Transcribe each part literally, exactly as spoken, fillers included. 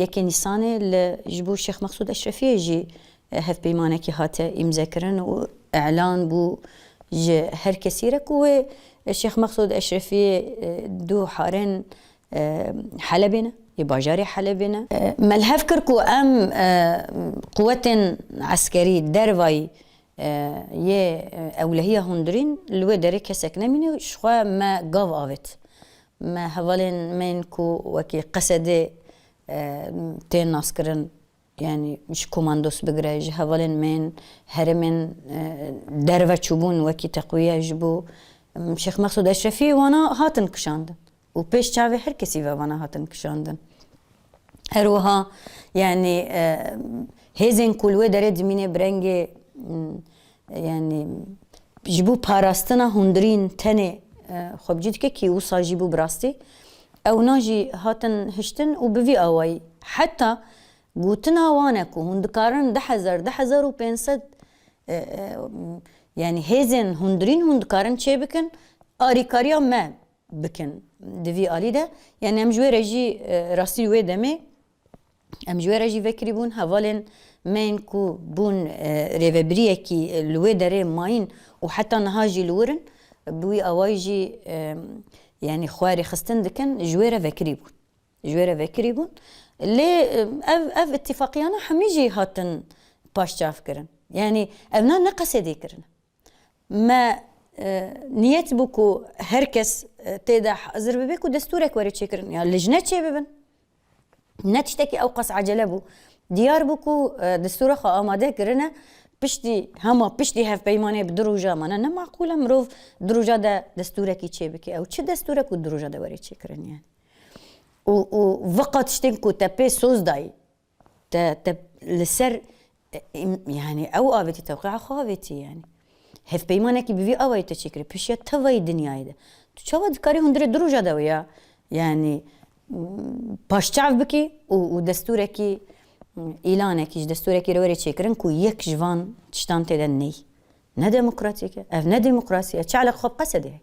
yekê Nîsanê li, ji bo Şêx Mexsûd Eşrefiyê jî, e, hevpeymanekî hate îmzekirin û îlan bû ji her kesî re ku wê, e, Şêx Mexsûd Eşrefiyê, e, du harên, e, Helebê ne, yê bajarê Helebê ne. E, me li hev kir ku em, e, quwetên eskerî dervayî, e, yê, e, ewlehiya hundirîn li wê derê kesek nemîne, ji xwe me gav avêt. Me hevalên me yên ku wekî Qesedê, e, tên naskirin, yanî ji komandos bigire, ji hevalên me yên herêmên, e, derve çûbûn wekî teqwiye ji bo, em, Şêx Mexsûd Eşrefî wana hatin kişandin. Û pêş çavê her kesî ve vana hatin kişandin. Her wiha, yanî, e, hêzên ku li wê derê dimînê bi rengê, m, yanî, ji bo parastina hundirîn tenê, e, xwe bi cî dike kî wisa jî bû bi rastî. Ewna jî hatin hiştin û bi vî awayî heta gotina wan e ku hûn dikarin du hezar, du hezar û pênc sed, e, e, yanî hêzên hundirîn hûn dikarin çêbikin, arîkariya me bikin di vî alî de. Yanî em ji wê re jî, e, rastî wê demê em ji wê re jî vekirî bûn. Hevalên me yên ku bûn, e, rêvebiriyekî, e, li wê derê mayîn û heta niha jî li wir in, bi wî awayî jî, e, yanî xwe rêxistin dikin, ji wê re vekirî bûn. Ji wê re vekirî bûn. Lê, e, ev, ev îtîfaqiyana hemî jî hatin paşçavkirin. Yanî evna ne Qesedê kirine. Me, e, niyet bû ku her kes, e, tê de hazir bibe ku destûrek were çêkirin. Ya lijne çêbibin. Ne tiştekî ew qas ecele bû. Diyar bû ku, e, destûra xwe amade kirine. Piştî, hema piştî hevpeymanê bi du roja mane. Ne maqûl e mirov du roja de destûrekî çêbike. Ew çi destûrek û du roja de were çêkirin yani? Û, û viqa tiştên ku te pê soz dayî, te, te li ser, e, im-, yani ew avêtî tewqeya xwe avêtî yani. Hevpeymanekî bi vî awayî te çêkirî, pişiya tevayî dinyayê de. Tu çawa dikarî hundirê du roja de wê ya, yani, m, paşçav bikî û, û destûrekî, m, îlanekî, ji destûrekî re were çêkirin ku yek ji van tiştan tê de ney. Ne demokratîk e. Ev ne demokrasî ye. Çi eleqa xwe bi Qesedê heye?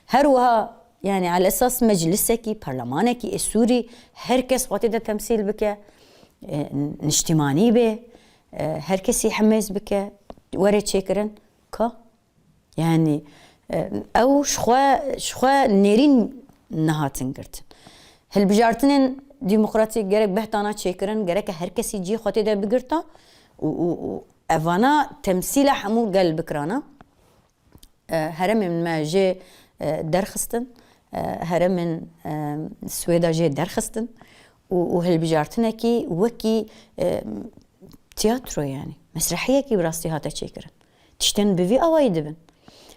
Her wiha, yani, el esas meclisekî, perlemanekî ê Sûrî her kes xwe tê de temsîl bike, e, niştimanî bê, e, her kesî hemêz bike, were çêkirin. Ka? Yani, e, ew ji xwe, ji xwe nêrîn nehatin girtin. Hilbijartinên demokratîk gerek behtana çêkirin, gereke her kesî cihê xwe tê de bigirta û, û, û evana temsîla hemû gel bikirana. E, herêmên me jê, e, derxistin, e, herêmên, e, Swêda jê derxistin û, û hilbijartinekî wekî, e, tiyatro, yani mesrehiyekî bi rastî hate çêkirin. Tiştên bi vî awayî dibin.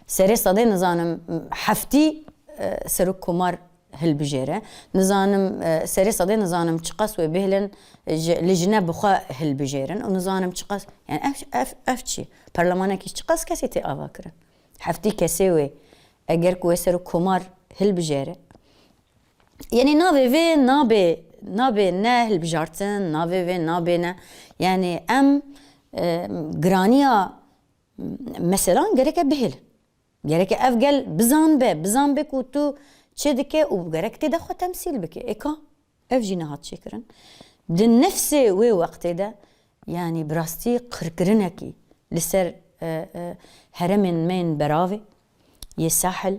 Serê sedê, nizanim, heftî, e, serokkomar hilbijêre. Nizanim, e, serê sedê nizanim çiqas wê bêhlin ji, li jine bi xwe hilbijêrin û nizanim çiqas, yani ev, ev, ev çi? Perlemanekî çiqas kesî tê ava kirin? Heftî kesê wê, eger ku wê serokkomar hilbijêre, yani navê vê nabê, nabê ne hilbijartin, navê vê nabê ne. Yani em, e, giraniya meselan gereke bihêlin. Gereke ev gel bizanbe, bizanbe ku tu çi dike û gerek tê de xwe temsîl bike. Ê ka? Ev jî nehat çêkirin. Di nefsê wê wextê de, yanî bi rastî qirkirinekî li ser, e, e, herêmên me yên beravê yê sahil,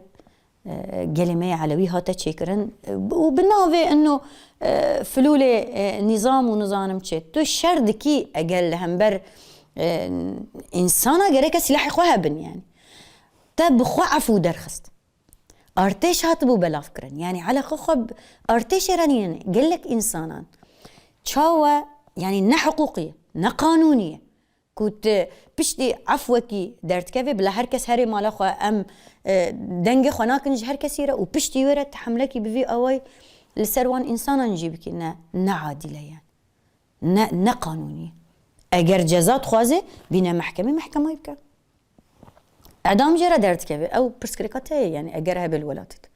e, gelê me yê elewî hate çêkirin, e, û bi navê ino, e, filûlê, e, nîzam û nizanim çi. Tu şer dikî eger li hember, e, însana gereke sîlahê xwe hebin yani. Te bi xwe efû derxist. Artêş hatibû belavkirin. Yanî eleqa xwe bi artêşê re nînin. Gelek însanan. Çawa, yanî ne hiqûqî ye, ne qanûnî ye. Ku tu piştî efwekî derdikevê, bila her kes herê mala xwe, em, e, dengê xwe nakin ji her kesî re û piştî wê re tu hemlekî bi vî awayî li ser wan însanan jî bikî. Ne, ne adîl e yani. Ne, ne qanûnî. Eger ceza dixwaze, bîne mehkemê, mehkemayî bike. Edam jê re derdikeve. Ew pirsgirêka te ye, yani eger hebe li welatê te.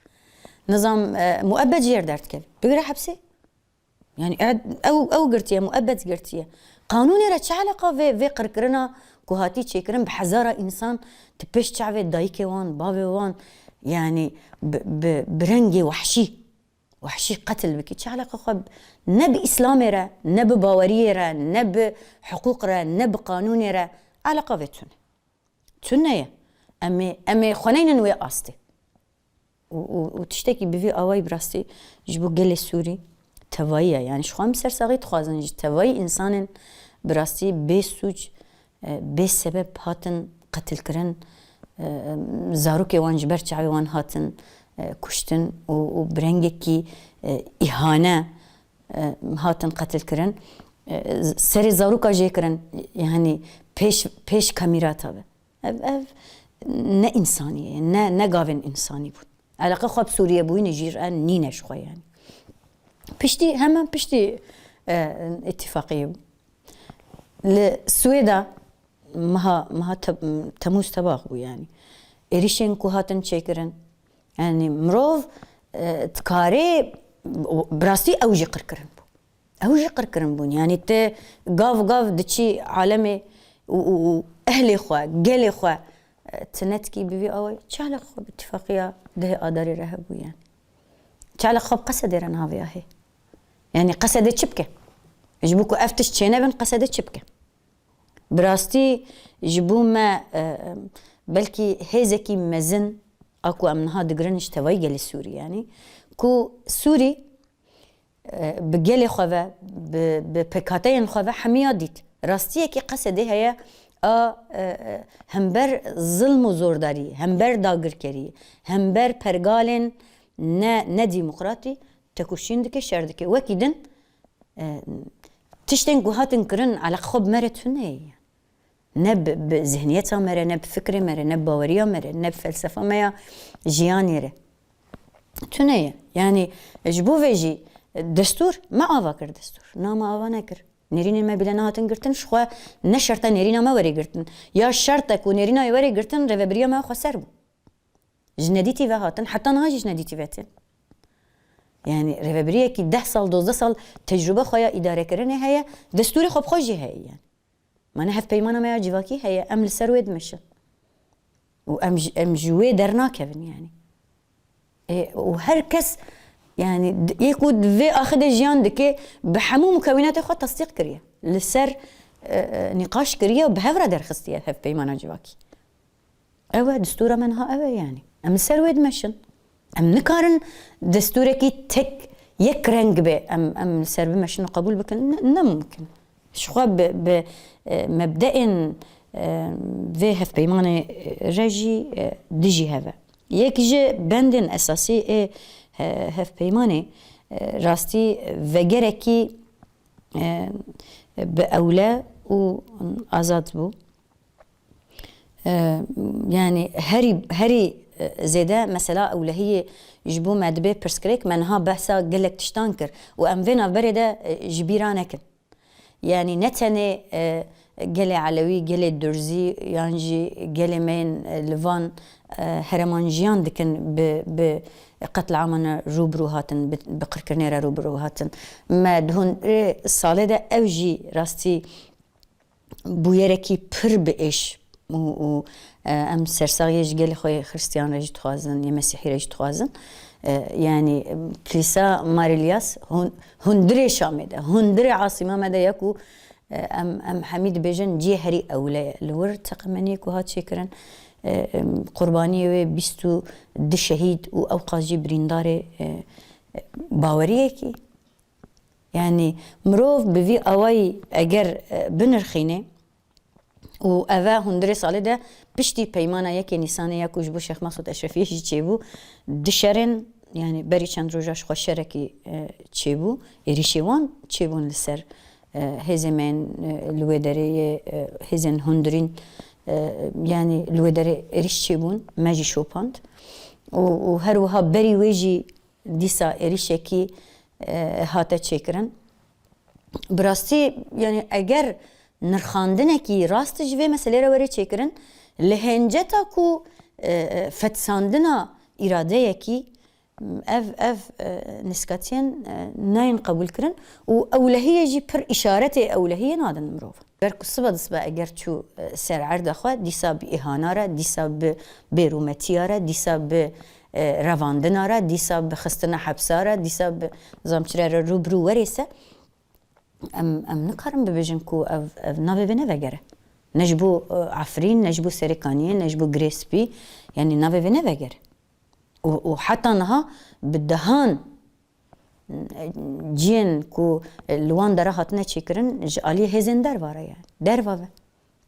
Nizam, e, muebbet jê re derdikeve. Bigire hepsê. Yani ed-, ew, ew girtiye, muebbet girtiye. Qanûnê re çi eleqa vê, vê qirkirina ku hatî çêkirin bi hezara însan, di pêş çavê dayikê wan, bavê wan, yani bi, bi, bi rengê wehşî. Wehşî qetil bikî. Çi eleqa xwe b-, ne bi Îslamê re, ne bi baweriyê re, ne bi hiqûq re, ne bi qanûnê re eleqa vê tune. Tune ye. Em ê, em ê xwe neynin wê astê. Û, û, û tiştekî bi vî awayî bi rastî ji bo gelê Sûrî tevayî ye. Yani ji xwe em sersaxî dixwazin ji tevayî însanên bi rastî bê sûc, e, bê sebeb hatin qetilkirin, e, zarokê wan ji ber çavê wan hatin, e, kuştin û, û bi rengekî, e, îhane, e, hatin qetilkirin. E, serê zaroka jê kirin, yani pêş, pêş kamîra tabi. Ev, ev ne însanî ye, ne, ne gavên însanî bûn. Eleqa xwe bi Sûriye bûyînê jî re nîne ji xwe yani. Piştî, hemen piştî, e, îtîfaqiyê bû. Li Swêda meha, meha Te-, Temûz tebax bû yani. Êrîşên ku hatin çêkirin. Yani mirov, e, dikarê bi rastî ew jî qirkirin bû. Ew jî qirkirin bûn. Yani te gav gav diçî alemê û, û, û ehlê xwe, gelê xwe, e, ti netkî bi vî awayî. Çi eleqa xwe bi îtîfaqiya dehê Adarê re hebû yani? Çi eleqa xwe bi Qesedê re niha vêya hê? Yani Qesede çi bike? Ji bo ku ev tişt çênebin, Qesede çi bike? Bi rastî ji bo me, e, belkî hêzekî mezin a ku em niha digirin ji tevayî gelê Sûrî, yani ku Sûrî, e, bi gelê xwe ve, bi, bi pêkhateyên xwe ve hemiya dît. Rastiyekî Qesedê heye a, e, e, hember zilm û zordarî, hember dagirkerî, hember pergalên ne, ne demokratî tekoşîn dike, şer dike. Wekî din, e, tiştên ku hatin kirin, eleqa xwe bi me re tune ye. Ne bi, bi zihniyeta me re, ne bi fikrê me re, ne bi baweriya me re, ne bi felsefa me ya jiyanê re. Tune ye. Yani ji bo vê jî destûr me ava kir destûr. Na me ava nekir. Nêrînên me bîle nehatin girtin, ji xwe ne şerta nêrîna me were girtin. Ya şert e ku nêrîna were girtin, rêvebiriya me xweser bû. Ji nedîtî ve hatin, heta niha jî ji nedîtî ve tên. Yani rêvebiriyekî deh sal, dozdeh sal tecrûbe xwe ya îdarekirinê heye, destûrê xwe bi xwe jî heye yani. Mane hevpeymana me ya civakî heye, em li ser wê dimeşin. Û em ji, em ji wê dernakevin yani. Ê, û her kes yani d-, yê ku di vê axê de jiyan dike, bi hemû mukewînatê xwe tesdîq kiriye. Li ser, e, e, nîqaş kiriye û bi hev re derxistiye hevpeymana civakî. Ew e, destûra me niha ew e yani. Em li ser wê dimeşin. Em nikarin destûrekî tek yek reng be, em, em li ser bimeşin û qebûl bikin. Ne, ne mumkin. Ji xwe bi, bi, e, mebdeên, e, vê hevpeymanê re jî, e, dijî hev e. Yek ji bendên esasî ê, e, hevpeymanê, e, rastî vegerekî, e, bi ewle û azad bû. E, yani herî, herî, e, zêde mesela ewlehiyê ji bo me dibe pirsgirêk, me niha behsa gelek tiştan kir û em vê navberê de, e, ji bîra nekin. Yani ne tenê, e, gelê Elewî, gelê Durzî yan jî gelê me yên, e, li van, e, hereman jiyan dikin bi, bi qetliamana rû bi rû hatin, bi, bi qirkirinê re rû bi rû hatin. Me di hundirê salê de ew jî rastî bûyerekî pir bi êş û, û, e, em sersaxiyê ji gelê xwe yê Xristiyan re jî dixwazin, yê Mesîhî re jî dixwazin. E, yani, e, Kilîsa Mar Îlyas hun-, hundirê Şamê de, hundirê asîma me de ye ku, e, em, em hemî dibêjin cihê herî ewle ye. Li wir teqemeniyê ku hat çêkirin, e, em, qurbaniyê wê bîst û du şehîd û ewqas jî birîndarê, e, e, baweriyekî. Yani mirov bi vî awayî eger, e, binirxîne û eve hundirê salê de piştî peymana yekê Nîsanê ya ku ji bo Şêx Mesûd Eşrefiyê jî çêbû, dişerin, yani berî çend roja ji xwe şerekî, e, çêbû, êrîşê wan çêbûn li ser, e, hêzên me yên, e, li wê derê yê, e, hêzên hundirîn, e, yani li wê derê êrîş çêbûn, me jî şopand. Û, û her wiha berî wê jî dîsa êrîşekî, e, hate çêkirin. Bi rastî, yani eger nirxandinekî rast ji vê meselê re were çêkirin, li hênceta ku, e, e, fetsandina îradeyekî, ev, ev, e, nîskatiyên, e, nayên qebûlkirin û ewlehiyê jî pir îşaretê ewlehiyê nadin mirov. Ber ku sibe disibe eger çû, e, ser erda xwe, dîsa bi îhana re, dîsa bi bêrûmetiya re, dîsa bi, e, revandina re, dîsa bi xistina hepsa re, dîsa bi zamçire re rû bi rû werê se, em, em nikarin bibêjin ku ev, ev navê vê ne vegere. Ne ji bo, e, Efrîn, ne ji bo Serêkaniyê, ne ji bo Girê Spî, yanî navê vê ne vegere. Û, û heta niha bi dehan, e, cihên ku, e, li wan dera hatine çêkirin ji aliyê hêzên derva re ye. Derva ve.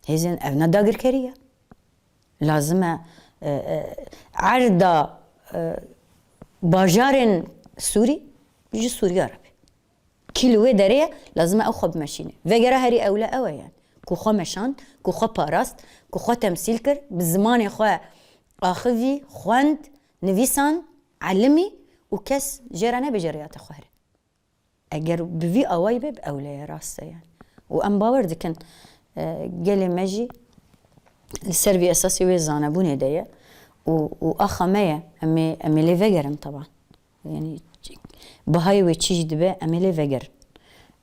Hêzên ev ne dagirkerî ye. Lazim e, e, e, erda, e, bajarên Sûrî ji Sûriya re be. Kî li wê derê ye, lazim e ew xwe bimeşîne. Vegera herî ewle ew e yani. Ku xwe meşand, ku xwe parast, ku xwe temsîl kir, bi zimanê xwe axivî, xwend, nivîsand, elimî û kes jê re nebêje rêya te xwe here. Eger bi vî awayî be, bi ewle ye, rast e yani. Û em bawer dikin, e, gelê me jî li ser vî esasî wê zanebûnê de ye û, û axa me ye, em ê, em ê lê vegerin teban. Yani bihayê wê çi jî dibe, em ê lê vegerin.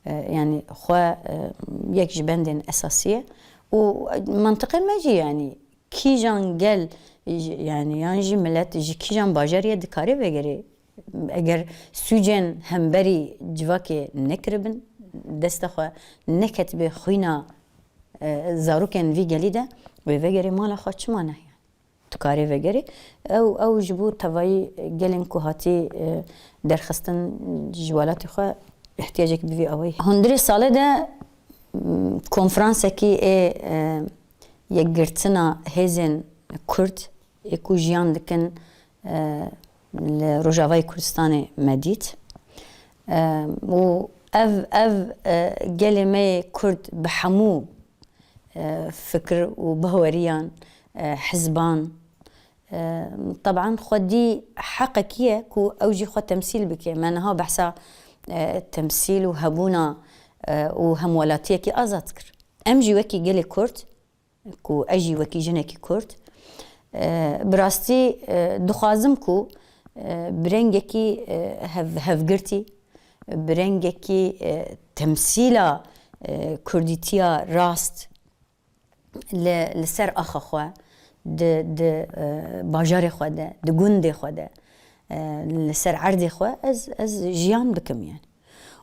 E, yani xwe, e, yek ji bendên esasî ye û mentiqê me jî yani kîjan gel, yani yan jî milet ji kîjan bajarî ye dikare vegerê. Eger sûcên hemberî civakê nekiribin, desta xwe neketibe xwîna, e, zarokên vî gelî de, wê vegerê mala xwe çima ne yani? Dikarê vegerê. Ew, ew ji bo tevayî gelên ku hatî, e, derxistin ji welatê xwe ihtiyacek bi vî awayî. Hundirê salê de, m, konferansekî ê, e, yekgirtina hêzên Kurd ê ku jiyan dikin, e, li Rojavayê Kurdistanê me dît. E, û ev, ev, e, gelê me yê Kurd bi hemû, e, fikir û baweriyan, e, hizban, e, teban xwedî heqekî ye ku ew jî xwe temsîl bike. Me niha behsa, e, temsîl û hebûna, e, û hemwelatiyekî azad kir. Em jî wekî gelê Kurd, ku ez jî wekî jinekî Kurd, e, bi rastî, e, dixwazim ku, e, bi rengekî, e, hev-, hevgirtî, bi rengekî, e, temsîla, e, Kurdîtiya rast li, li ser axa xwe, di, di, e, bajarê xwe de, di gundê xwe de, e, li ser erdê xwe ez, ez jiyan bikim yani.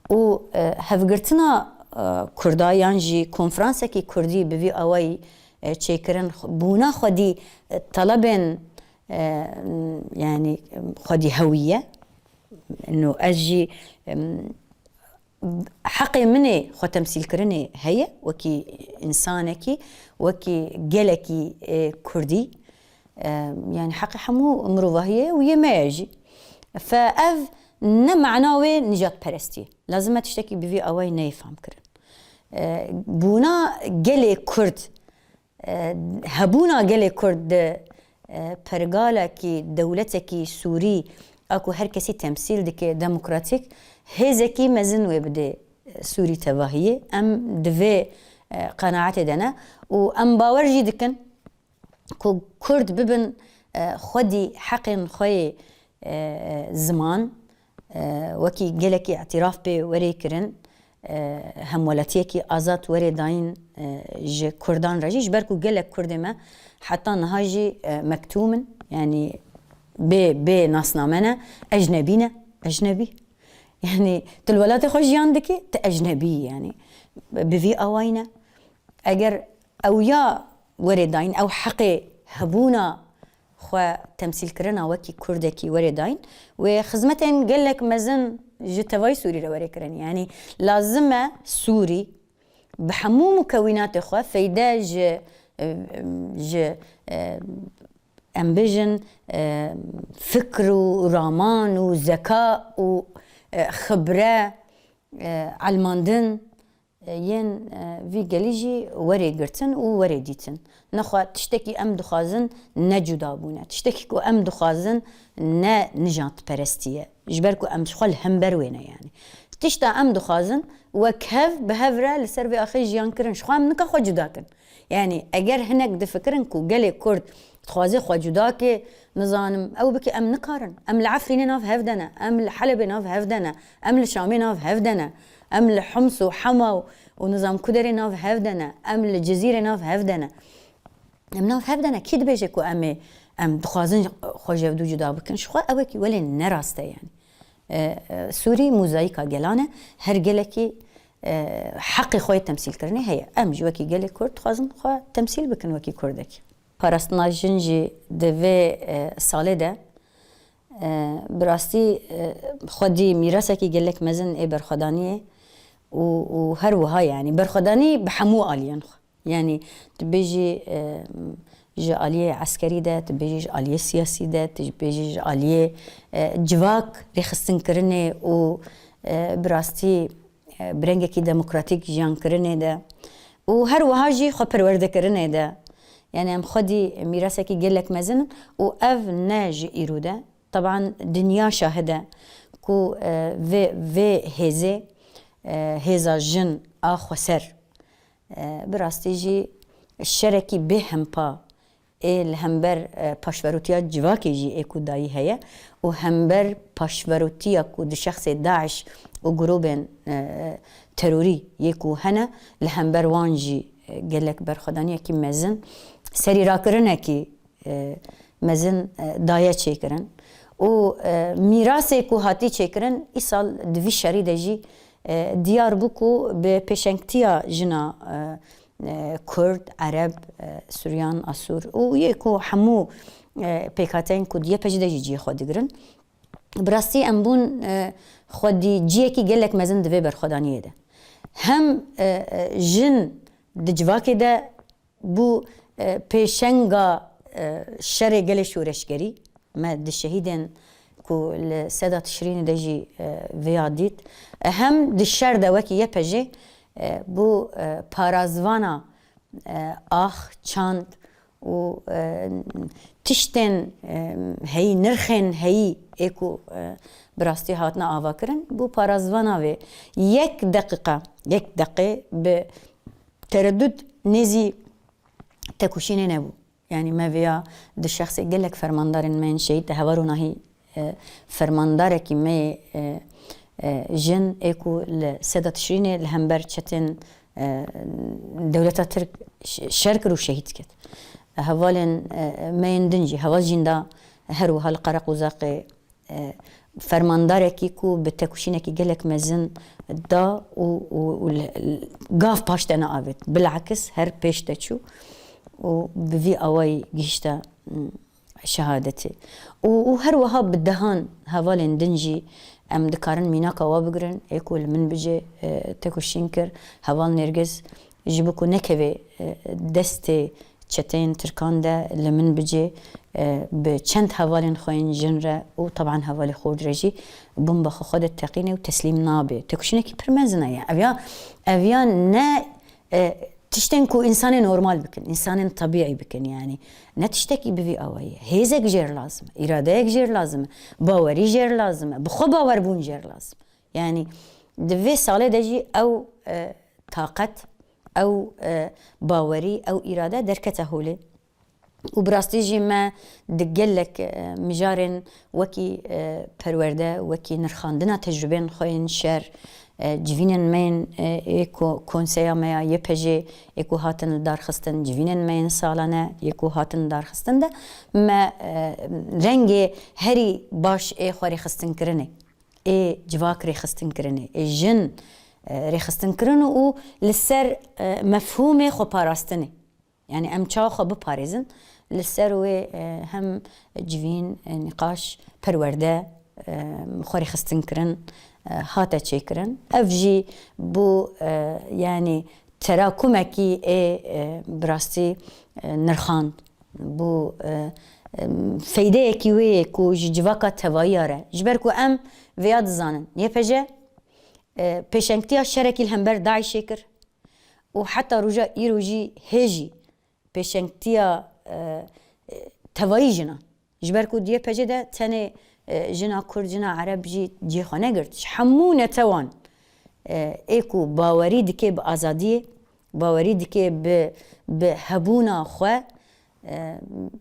Û, e, hevgirtina, e, Kurda yan jî konferansekî Kurdî bi vî awayî, e, çêkirin, xwe-, bûna xwedî, e, telebên, e, yani, xwedî hewî ye. No ez jî, em, heqê min ê xwe temsîlkirinê heye, wekî însanekî, wekî gelekî, e, Kurdî. E, yani heqê hemû mirovahiyê û yê me ye jî. Fe ev ne mana wê nijadperestî ye. Lazim e tiştekî bi vî awayî neyê fam kirin. E, bûna gelê Kurd, e, hebûna gelê Kurd di, e, pergalekî, dewletekî Sûrî a ku her kesî temsîl dike, demokratîk, hêzekî mezin wê bidê, e, Sûrî tevahiyê. Em di vê, e, qenaetê de ne û em bawer jî dikin, ku Kurd bibin, e, xwedî heqên xwe yê, e, ziman, e, wekî gelekî îtiraf pê werê kirin, e, hemwelatiyekî azad werê dayîn, e, ji Kurdan re jî, ji ber ku gelek Kurdê me heta niha jî, e, mektûm in, yanî bê, bê nasname ne, ecnebî ne, ecnebî. Yanî tu li welatê xwe jiyan dikî, tu ecnebî yî, yanî bi vî awayî ne. Eger ew ya werê dayîn, ew heqê hebûna xwe temsîlkirina wekî Kurdekî werê dayîn, wê xizmetên gelek mezin ji tevayî Sûrî re werê kirin. Yanî lazim e Sûrî bi hemû mukewînatê xwe feyde ji, ji, em bêjin, fikr û raman û zeka û, xibre, elmandin, yên, vî gelî jî werê girtin û werê dîtin. Nexwe tiştekî em dixwazin ne cudabûn e. Tiştekî ku em dixwazin ne nijadperestî ye. Ji ber ku em ji xwe li hember wê ne yanî. Tişta em dixwazin wek hev bi hev re li ser vê axê jiyan kirin. Ji xwe em nika xwe cuda kin. Yanî eger hinek difikirin ku gelê Kurd dixwaze xwe cuda ke, nizanim, ew bike, em nikarin. Em li Efrînê nav hev de ne, em li Helebê nav hev de ne, em li Şamê nav hev de ne, em li Hims û Hema û, û nizam ku derê nav hev de ne, em li Cizîrê nav hev de ne. Em nav hev de ne. Kî dibêje ku em ê, Em dixwazin xwe ji ev du cuda bikin. Ji xwe ewekî welê ne rast e yani. E, e, Sûrî mozayîka gelan e, her gelekî, e, heqê xwe yê temsîlkirinê heye. Em jî wekî gelê Kurd dixwazin xwe temsîl bikin wekî Kurdekî. Parastina jin jî di vê, e, salê de, e, bi rastî, e, xwedî mîrasekî gelek mezin ê berxwedaniyê û, û her wiha yani berxwedanî bi hemû aliyên xwe. Yani tu bêjî, e, ji aliyê eskerî de, tu bêjî ji aliyê siyasî de, tu bêjî ji aliyê, e, civak rêxistinkirinê û, e, bi rastî, e, bi rengekî demokratîk jiyankirinê de û her wiha jî xwe perwerdekirinê de. Yani em xwedî mîrasekî gelek mezin in û ev ne ji îro de. Teban dinya şahid e ku, e, vê, vê hêzê, e, hêza jin a xweser, e, bi rastî jî şerekî bêhempa ê li hember, e, paşverotiya civakê jî ê ku dayî heye û hember paşverotiya ku di şexsê DAIŞ û grûbên, e, terorî yê ku hene, li hember wan jî, e, gelek berxwedaniyekî mezin, serîrakirinekî, e, mezin, e, daye çêkirin. Û, e, mîrasê ku hatî çêkirin, îsal di vî şerî de jî, e, diyar bû ku bi pêşengtiya jina, e, e, Kurd, Ereb, e, Suryan, Asûr û yê ku hemû, e, pêkhateyên ku di YPJ'ê de jî cihê xwe digirin. Bi rastî em bûn, e, xwedî cihekî gelek mezin di vê berxwedaniyê de. Hem, e, e, jin di civakê de bû, e, pêşenga, e, şerê gelê şoreşgerî. Me di şehîdên ku li seda Tişrînê de jî, e, vêya dît. E, hem di şer de wekî YPJ'ê, e, bû, e, parazvana, e, ax, çand û, e, tiştên, e, heyî, nirxên heyî ê ku, e, bi rastî hatine avakirin, bû parazvana vê yek deqîqa, yek deqê bi teredûd nêzî tekoşînê nebû. Yani me vêya di şexsê gelek fermandarên me yên şehîd de heval ronahî, e, fermandarekî me yê, e, e, jin ê ku li seda Tişrînê li hember çetên, e, dewleta Tirk ş-, şer kir û şehîd ket. Hevalên, e, me yên din jî, heval Jînda her wiha li Qereqozaqê, e, fermandarekî ku bi tekoşînekî gelek mezin da û, û, û li, li, gav paş te neavêt. Bilakis her pêş te çû û bi vî awayî gihişte, m, şehadetê. Û, û her wiha bi dehan hevalên din jî em dikarin mînaka wa bigirin, ê ku li min bicê, e, tekoşîn kir, heval Nêrgiz, ji bo ku nekeve, e, destê çeteyên Tirkan de li min bicê, e, bi çend hevalên xwe yên jin re û teban hevalê Xort re jî bomba xwe xwe de teqîne û teslîm nabe. Tekoşînekî pir mezin e ya. Ev ya, ev ya ne, e, tiştên ku însanê normal bikin, însanên tebîî bikin yani. Ne tiştekî bi vî awayî ye. Hêzek jêr lazim e, îradeyek jêr lazim e, bawerî jêr lazim e, bi xwe bawerbûn jêr lazim e. Yani di vê salê de jî ew, e, taqet, ew, e, bawerî, ew îrade derkete holê. Û bi rastî jî me di gelek, e, mijarên wekî, e, perwerde, wekî nirxandina tecrûbên xwe yên şer, e, civînên me yên, e, ê ko-, konseya me ya YPJ'ê ê ku hatin li dar xistin, civînên me yên salane yê ku hatin li dar xistin de me, e, rengê herî baş ê xwe rêxistinkirinê, ê civak rêxistinkirinê, ê jin, e, rêxistinkirin û li ser, e, mefhûmê xweparastinê. Yani em çawa xwe biparêzin, li ser wê, e, hem civîn, e, nîqaş, perwerde, e, xwe rêxistinkirin, e, hate çêkirin. Ev jî bû, e, yani terakumekî ê, e, bi rastî, e, nirxand. Bû, e, e, feydeyekî wê ye ku ji civaka tevayiya re. Ji ber ku em vêya dizanin. YPJ, e, pêşengtiya şerekî li hember DAIŞ'ê kir û heta roja îro jî hê jî pêşengtiya, e, e, tevayî jinan. Ji ber ku di YPJ'ê de tenê, e, jina Kurd, jina Ereb jî cihê xwe negirt. Ji hemû netewan, e, ê ku bawerî dike bi azadiyê, bawerî dike bi, bi hebûna xwe, e,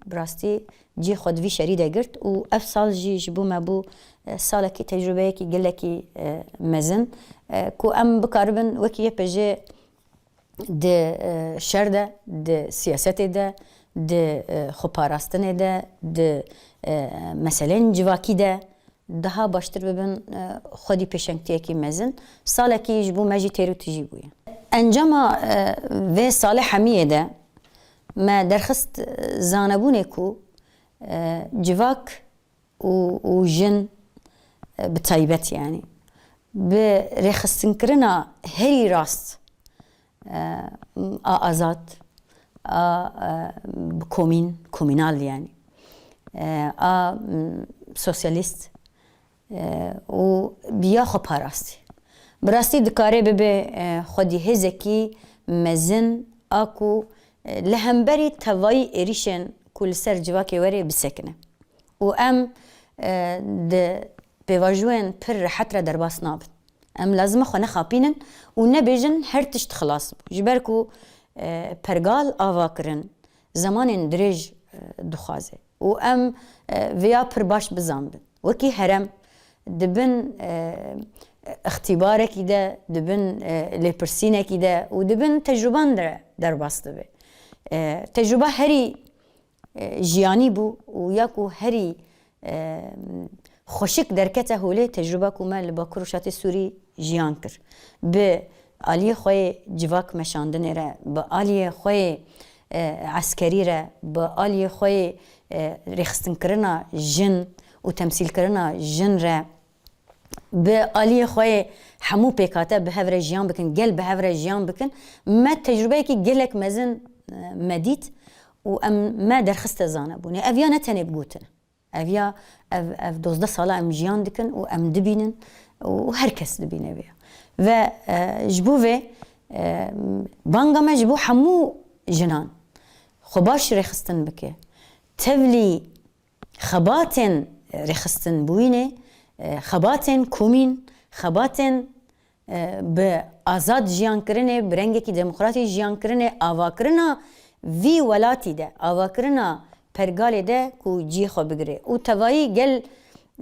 bi rastî cihê xwe di vî şerî de girt û ev sal jî ji bo me bû, e, salekî tecrûbeyekî gelekî, e, mezin, e, ku em bikaribin wekî YPJ di, e, şer de, di siyasetê de, di, e, xweparastinê de, di, e, meselên civakî de daha baştir bibin, e, xwedî pêşengtiyekî mezin. Salekî ji bo me jî têr û tijî bûye. Encama, e, vê salê hemiyê de me derxist, e, zanebûnê ku, e, civak û, û jin, e, bi taybet, yanî bi rêxistinkirina herî rast, e, a azad, a, e, bi komîn, komînal, yanî, e, a, m, sosyalîst, e, û bi ya xweparastî. Bi rastî dikare bibe, e, xwedî hêzekî mezin a ku, e, li hemberî tevayî êrîşên ku li ser civakê were bisekine. Û em, e, di pêvajoyên pir rehet re derbas nabin. Em lazim e xwe nexapînin û nebêjin her tişt xilas bû. Ji ber ku, e, pergal ava kirin, zemanên dirêj, e, dixwaze. Û em, e, vêya pir baş bizanbin. Wekî herem di bin, e, îxtîbarekî de, di bin, e, lêpirsînekî de û di bin tecrûban de derbas dibe. E, tecrûba herî, e, jiyanî bû û ya ku herî, e, xweşik derkete holê tecrûba ku me li Bakur û Şatê Sûrî jiyan kir. Bi aliyê xwe yê civak meşandinê re, bi aliyê xwe yê, e, eskerî re, bi aliyê xwe yê, e, rêxistinkirina jin û temsîlkirina jin re, bi aliyê xwe yê hemû pêkhate bi hev re jiyan bikin, gel bi hev re jiyan bikin. Me tecrûbeyekî gelek mezin, e, me dît û em, me derxiste zanebûnê. Ev ya ne tenê bi gotin e. Ev ya, ev, ev dozdeh sala em jiyan dikin û em dibînin û her kes dibîne vê ya. Ve, e, ji bo vê, e, banga me ji bo hemû jinan xwe baş rêxistin bike. Tevlî xebatên rêxistinbûyînê, e, xebatên komîn, xebatên, e, bi azad jiyankirinê, bi rengekî demokratî jiyankirinê, avakirina vî welatî de, avakirina pergalê de ku cihê xwe bigire. Û tevayî gel,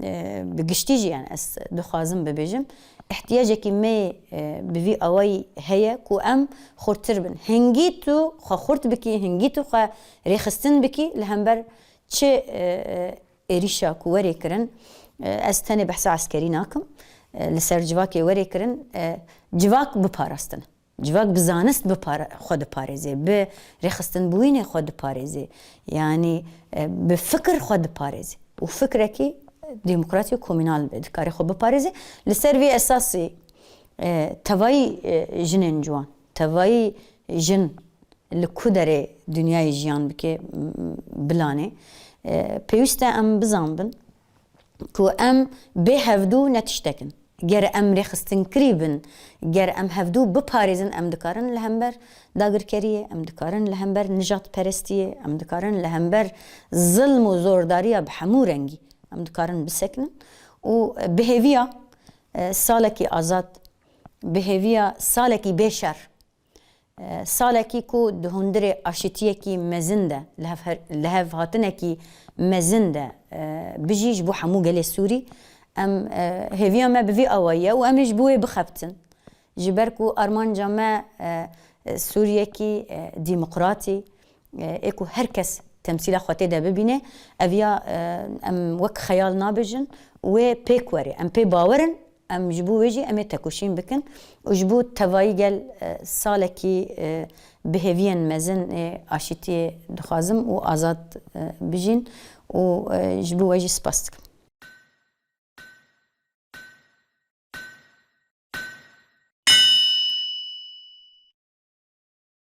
e, bi giştî jî, yani ez dixwazim bibêjim, ihtiyacekî me, e, bi vî awayî heye ku em xurttir bin. Hingî tu xwe xurt bikî, hingî tu xwe rêxistin bikî li hember çi, e, êrîşa ku werê kirin, e, ez tenê behsa eskerî nakim, e, li ser civakê werê kirin, e, civak biparastin. Civak bi zanist bipare-, xwe diparêzê, bi rêxistinbûyînê xwe diparêzê. Yanî, e, bi fikir xwe diparêzê. Û fikrekî demokratî û komînal be, dikare xwe biparêzê. Li ser vê esasî, e, tevayî, e, jinên ciwan, tevayî jin li ku derê dinyayê jiyan bike, m-, bilanê. E, pêwîst e em bizanbin ku em bê hevdû ne tiştek in. Ger em rêxistinkirî bin, ger em hevdû biparêzin, em dikarin li hember dagirkeriyê, em dikarin li hember nijadperestiyê, em dikarin li hember zilm û zordariya bi hemû rengî, em dikarin bisekinin. Û bi hêviya, e, salekî azad, bi hêviya salekî bê şer, e, salekî ku di hundirê aşitiyekî mezin de, li hev her-, li hev hatinekî mezin de, e, bijî ji bo hemû gelê Sûrî. Em, e, hêviya me bi vî awayî ye û em ê ji bo wê bixebtin. Ji ber ku armanca me, e, e, Sûriyekî, e, demokratî, e, ê ku her kes temsîla xwe tê de bibîne, ev ya, e, em wek xeyal nabêjin, wê pêk were. Em pê bawer in, em ji bo wê jî em ê tekoşîn bikin û ji bo tevayî gel, e, salekî, e, bi hêviyên mezin ê aşîtiyê dixwazim û azad, e, bijîn û, e, ji bo we jî spas dikim.